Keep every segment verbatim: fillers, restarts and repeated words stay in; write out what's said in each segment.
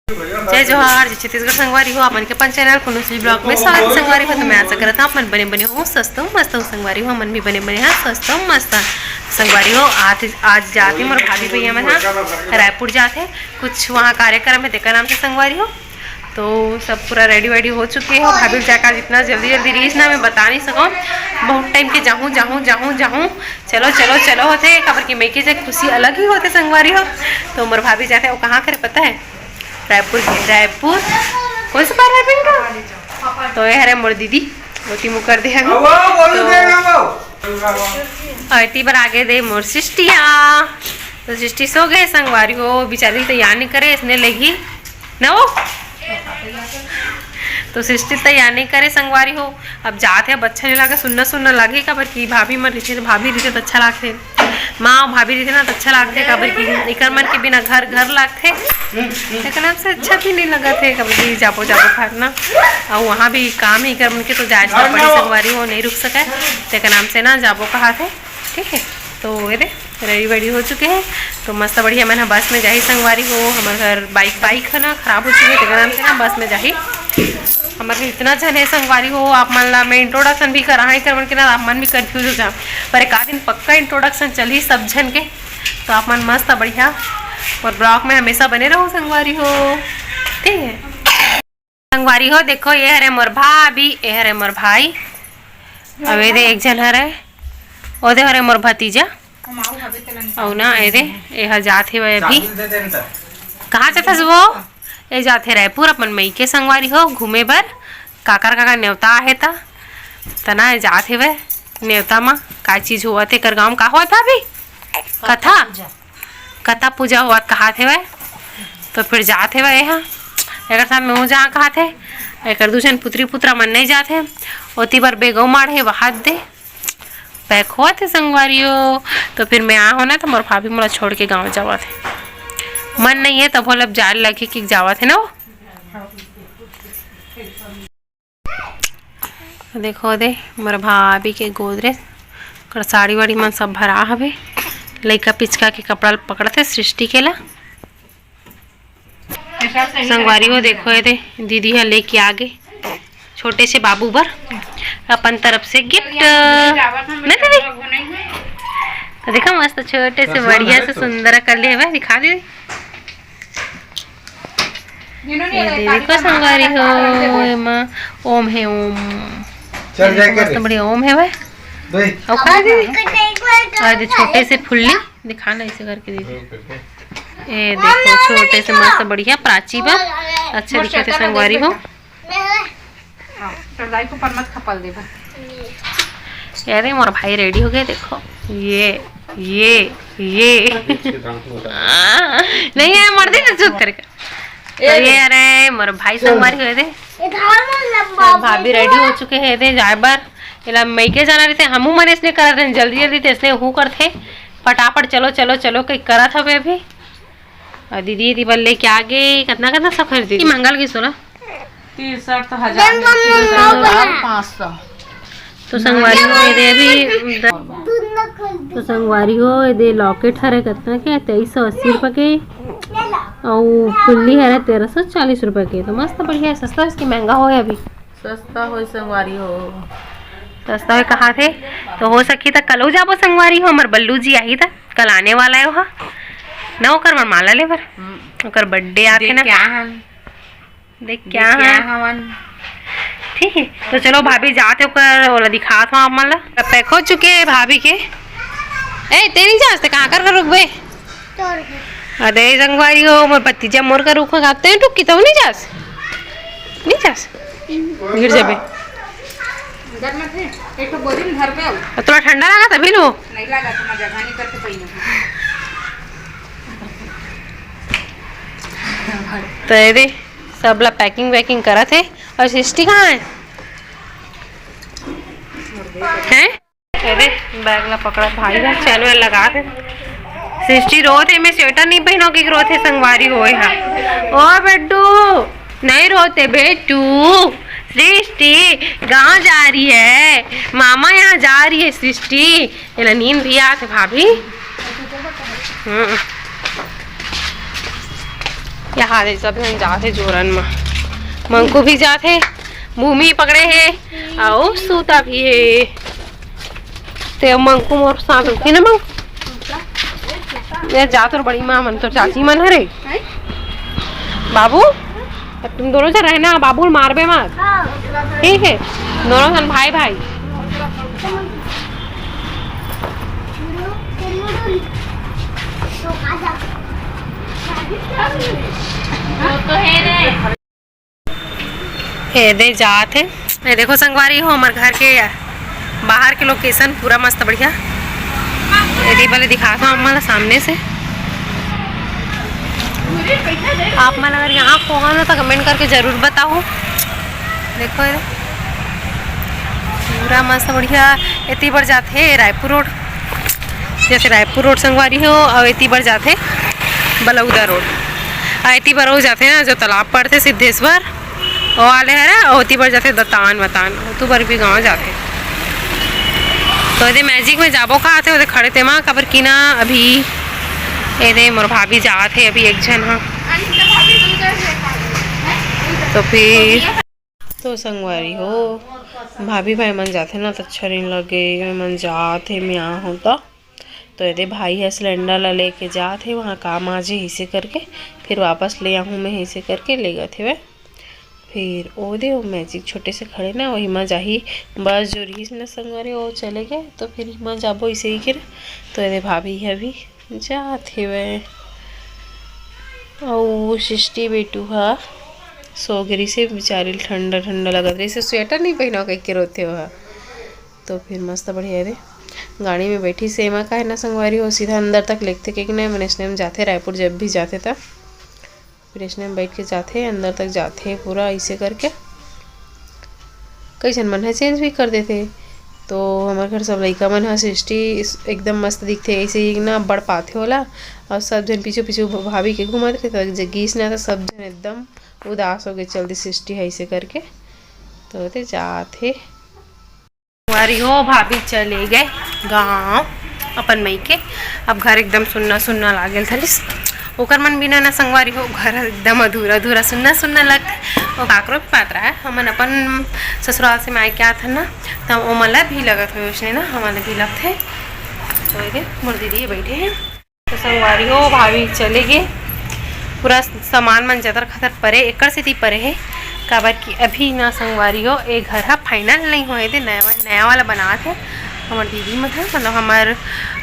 जय जोहार, जय छत्तीसगढ़ संगवारी हो, आप मन के अपन चैनल कुनुसी ब्लॉग में स्वागत हे संगवारी हो। तो मैं आशा करत हूँ आप मन बने बने हो, स्वस्थ हो, मस्त हो संगवारी हो, हमन भी बने बने हैं, स्वस्थ हो, मस्त हो संगवारी हो। आज, आज जात हे मोर भाभी भैया मन ह रायपुर जात हे, कुछ वहाँ कार्यक्रम हे, तेकर नाम से संगवारी हो। तो सब पूरा रेडी वेडी हो चुके हो, भाभी जाकर जितना जल्दी जल्दी रहीस ना, मैं बता नहीं सकूँ, बहुत टाइम के जाहूँ जाहूँ जाहूँ जाहूँ, चलो चलो चलो होथे, काबर कि मइके जाए के खुशी अलग ही होथे संगवारी हो। तो मोर भाभी जाथे, वो कहाँ करे पता है? रायपुर के, रायपुर। कौन सा पार है पिंटू? तो ये हरे मोर दीदी, ओती मुकर दे हन। वो बोलू तो दे ना वो। अउ एती बर आगे दे मोर सृष्टिया। तो सृष्टि सो गए संगवारी हो, बेचारी तैयार नहीं करे, इसने लेगी ना वो। तो सृष्टि तैयार नहीं करे संगवारी हो। अब जात हे, अब अच्छा नहीं लागे, सुन्ना सुन्ना लागे, काबर कि भाभी मन रहिथे, भाभी रहिथे तो अच्छा लागथे। माँ अउ भाभी रहिथे ना, त अच्छा लागथे, काबर कि एकर मन के बिना घर घर लागथे। तेकर नाम से अच्छा भी नहीं लगत हे, काबर कि जाबो जाबो घर ना, अउ वहाँ भी काम हे एकर मन के, तो जाए ला पड़ी संगवारी हो, नहीं रुक सके। तेकर नाम से ना जाबो कहाथे, ठीक है। तो ये दे, रेडी वेडी हो चुके हैं, तो मस्त बढ़िया मन ह बस में जाही संगवारी हो। हमर घर बाइक, बाइक है ना, खराब हो चुके हैं, तेकर नाम से ना बस में जाही। हमर इतना झन हे संगवारी हो, आप मन ला मैं इंट्रोडक्शन भी कराहा, एकर मन के ना आप मन भी कंफ्यूज हो जाओ, पर एक आध दिन पक्का इंट्रोडक्शन चलही सब झन के। तो आप मन मस्त बढ़िया मोर ब्लॉग में हमेशा बने रहो संगवारी हो, ठीक है। संगवारी हो, देखो, ये हरे मोर भाभी, ये हरे मोर भाई, अउ ये दे एक झन हरे, ओ दे हरे मोर भतीजा। अउ ना, ए दे, ए ह जात हेवय अभी। कहाँ जात हस वो? ए जात हे रायपुर अपन मइके संगवारी हो घूमे बर। काकर काकर नेवता आहे त, तना ए जात हेवय नेवता म। का चीज होवत हे एकर गाँव म, का होवत हे अभी? कथा? कथा पूजा होवत कहात हेवय। तो फिर जात हेवय ए ह। एकर साथ में वो जा कहात हे। एकर दू झन पुत्री पुत्रा मन नहीं जात हे। ओती बर बेगो माड़ हे वहाद दे। पैक होवत हे संगवारी हो। तो फिर मैं आ हो ना, तो मोर भाभी मोला छोड़ के गाँव जावत हे। मन नहीं है, तब होल अब जाए लगही कि जावत हे ना वो। देखो दे, मोर भाभी के गोदरेज कर साड़ी वाड़ी मन सब भरा हवे। लइका पिचका के कपड़ा ल पकड़त हे सृष्टि के ला। संगवारी हो, देखो, ये दे, दीदी ह लेके आगे छोटे से बाबू बर अपन तरफ से गिफ्ट। नहीं दीदी? तो देखो, मस्त छोटे से बढ़िया से सुंदर कर ले हवे। दिखा दीदी। ये दे, देखो संगवारी हो, एमा ओम हे, ओम। चल, जाए मस्त बढ़िया ओम हे भाई। अउ का दीदी? अउ ये छोटे से फुल्ली दिखा ना, ऐसे करके दीदी। ये देखो, छोटे से मस्त बढ़िया प्राची बर अच्छा दिखत हे संगवारी हो। हाँ, तो दाई को पर मत खपल देबा। ये दे, मोर भाई रेडी हो गए, देखो, ये, ये, ये। नहीं है, मर दे, चुप करके। तो ये, अरे, मोर भाई संगवारी हो दे। भाभी रेडी हो चुके हे दे जाए बर। एला मइके जाना रहिथे, हमू मन इसने करत रहेन, जल्दी जल्दी ते इसने हु करथे, फटाफट चलो चलो चलो कहि करत हवे अभी। अउ दीदी, दीदी बर लेके आगे, कतना कतना सब खरीदी। मंगल की सोना? तीन सौ तो हजार में, तीन सौ और पाँच सौ। तो संगवारी हो, ये दे अभी, तो संगवारी हो, ये दे लॉकेट हरे कतना के, तेईस सौ अस्सी रुपये के, अउ फुल्ली हरे तेरह सौ चालीस रुपये के। तो मस्त बढ़िया हे, सस्ता हे, इसकी महंगा होय अभी। सस्ता होय संगवारी हो। सस्ता होय कहाथे, तो हो सकही त कलऊ जाबो संगवारी हो, हमर बल्लू जी आही त कल आने वाला हे ओहा। ना ओकर बर माला ले बर, हम्म। ओकर बर्थडे आथे ना। क्या हम? देख क्या क्या है? हवन? ठीक है, तो चलो भाभी जात हे ओकर, ओला दिखात हूँ आप मन ला। पैक हो चुके हे भाभी के। ए, ते नहीं जास, ते कहाँ कर कर रुकबे? अरे संगवारी हो, मोर भतीजा मोर कर रुक खाते हैं, टुक्की तो नहीं जास, नहीं जास, गिर जाबे। डर मत है, एक तो बोरी में धर पे आओ। अब थोड़ा ठंडा लगा तभी लो। नहीं लगा, तो मैं जगह नहीं करके पहनूंगी। तो ये दे, सब ला पैकिंग वैकिंग करत हे। अउ सृष्टि कहाँ हे? हैं? अरे, बैग ला पकड़ा भाई ला, चैन वैन लगा दे। सृष्टि रोत हे, मैं स्वेटर नहीं पहनों कि रोत हे संगवारी होय हा। ओ बेटू, नहीं रोते बेटू। सृष्टि, गाँव जा रही है, मामा यहाँ जा रही है सृष्टि। एला नींद भी आत हे भाभी। हम्म। क्या हाल है? सब झन जात हे जोरन म। मंकू भी जात हे, भूमि पकड़े हे, अउ सूता भी हे। ते अब मंकू मोर साथ रुकही ना, मंकू। ये जा तोर बड़ी माँ मन, तोर चाची मन हरे। बाबू, अब तुम दोनों झन रहना, बाबू ल मारबे मत। ठीक है, दोनों झन भाई भाई। ये दे जात हे। ये देखो संगवारी हो, हमर घर के बाहर के location पूरा मस्त बढ़िया। ये दे वाले दिखात हूँ आप मन ला सामने से। आप मन अगर यहाँ को हो ना तो comment करके जरूर बताओ। देखो ये पूरा मस्त बढ़िया। एती बर जात हे रायपुर road, जैसे रायपुर road संगवारी हो, अउ एती बर जात हे बलौदा road, अउ एती बर हो जात हे ना जो तालाब पड़थे सिद्धेश्वर, ओ वाले हरे, ओती बर जाथे दतान वतान, ओतू बर भी गाँव जाथे। तो एदे magic में जाबो का आथे, ओदे खड़े ते मा, काबर की ना अभी एदे मोर भाभी जात हे, अभी एक झन हा। तो फिर तो संगवारी हो, भाभी भाई मन जाथे ना, तो अच्छा नहीं लगे, मन जात हे, मैं आ हूँ तो। तो एदे भाई ह सिलेंडर ला लेके जात हे, वहाँ काम आ जे, इसे करके फिर वापस ले आहूँ मैं, इसे करके ले गत हेवय। फिर ओ दे, ओ magic छोटे से खड़े ना, वही मा जाही बस जो रहिस ना संगवारी, वो चले गए, तो फिर इमा जाबो इसे ही के ना। तो एदे भाभी ह अभी जात हेवय। अउ सृष्टि बेटू ह सो गे रिहिसे, बेचारी ल ठंडा ठंडा लगत रहिसे, sweater नहीं पहना कह के रोथे ओहा। तो फिर मस्त बढ़िया रे गाड़ी में बैठी से एमा काहे ना संगवारी हो, सीधा अंदर तक लेगथे, कहिके ना, मने इसने में जाथे, रायपुर जब भी जाथे त फिर इसने में बैठ के जाथे, अंदर तक जाथे पूरा ऐसे करके। कई झन मन ह change भी कर देथे। तो हमर घर सब लइका मन ह सृष्टि इस-, एकदम मस्त दिखथे, ऐसे ही ना बड़ पाथे ओला। और सब झन पीछू पीछू भ-, भाभी के घूमत रहे, तो जे गिस ना, तो सब झन एकदम उदास हो गए, चल दी सृष्टि है ऐसे करके। तो ओदे जात हे। संगवारी हो, भाभी चले गए गाँव अपन मई के। अब घर एकदम सुन्ना सुन्ना लागेल थलिस। ओकर मन बिना ना संगवारी हो, घर एकदम अधूरा अधूरा, सुन्ना सुन्ना लगथे। वो काकरो भी पात्र है, हमन अपन ससुराल से मायके आथन ना, तब ओमन ला भी लगत होय उसने ना, हमन ला भी लगथे। तो ये मोर दीदी ये बैठे हैं। तो संगवारी हो, भाभी चले गे, पूरा सामान मन जतर खतर परे, एकर सेती परे हे, काबर कि अभी ना संगवारी हो, ए घर ह final नहीं होए दे, नया, नया वाला बनात हे हमर दीदी मन ह, मतलब हमर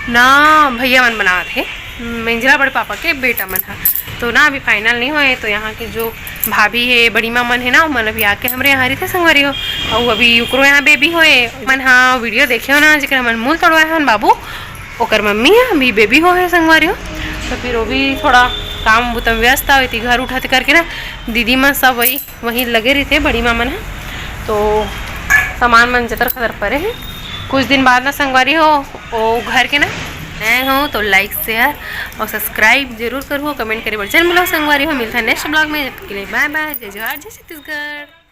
ना भैया मन बनात हे, मेंजरा बड़े पापा के बेटा मन ह। तो ना अभी final नहीं होए, तो यहाँ के जो भाभी हे, बड़ी माँ मन हे ना, मन अभी आके हमरे यहाँ रहिथे संगवारी हो, अउ अभी ओकरो यहाँ baby होए, मन ह video देखे हो ना, जेकर हमन मूल तोड़वाए हन बाबू, ओकर मम्मी ह अभी baby हो हे संगवारी हो, तो फिर वो भी थोड़ा काम बुता में व्यस्त हे, इति घर उठाते करके ना दीदी मन सब वही, वहीं लगे रहिथे बड़ी माँ मन ह। तो सामान मन जतर खतर परे हे। कुछ दिन बाद ना संगवारी हो, ओ घर के ना नए हो तो like, share और subscribe जरूर करहु, comment करे बर जरूर मिलो संगवारी हो। मिलता है next vlog में, जब तक के लिए bye bye, जय जोहार, जय छत्तीसगढ़।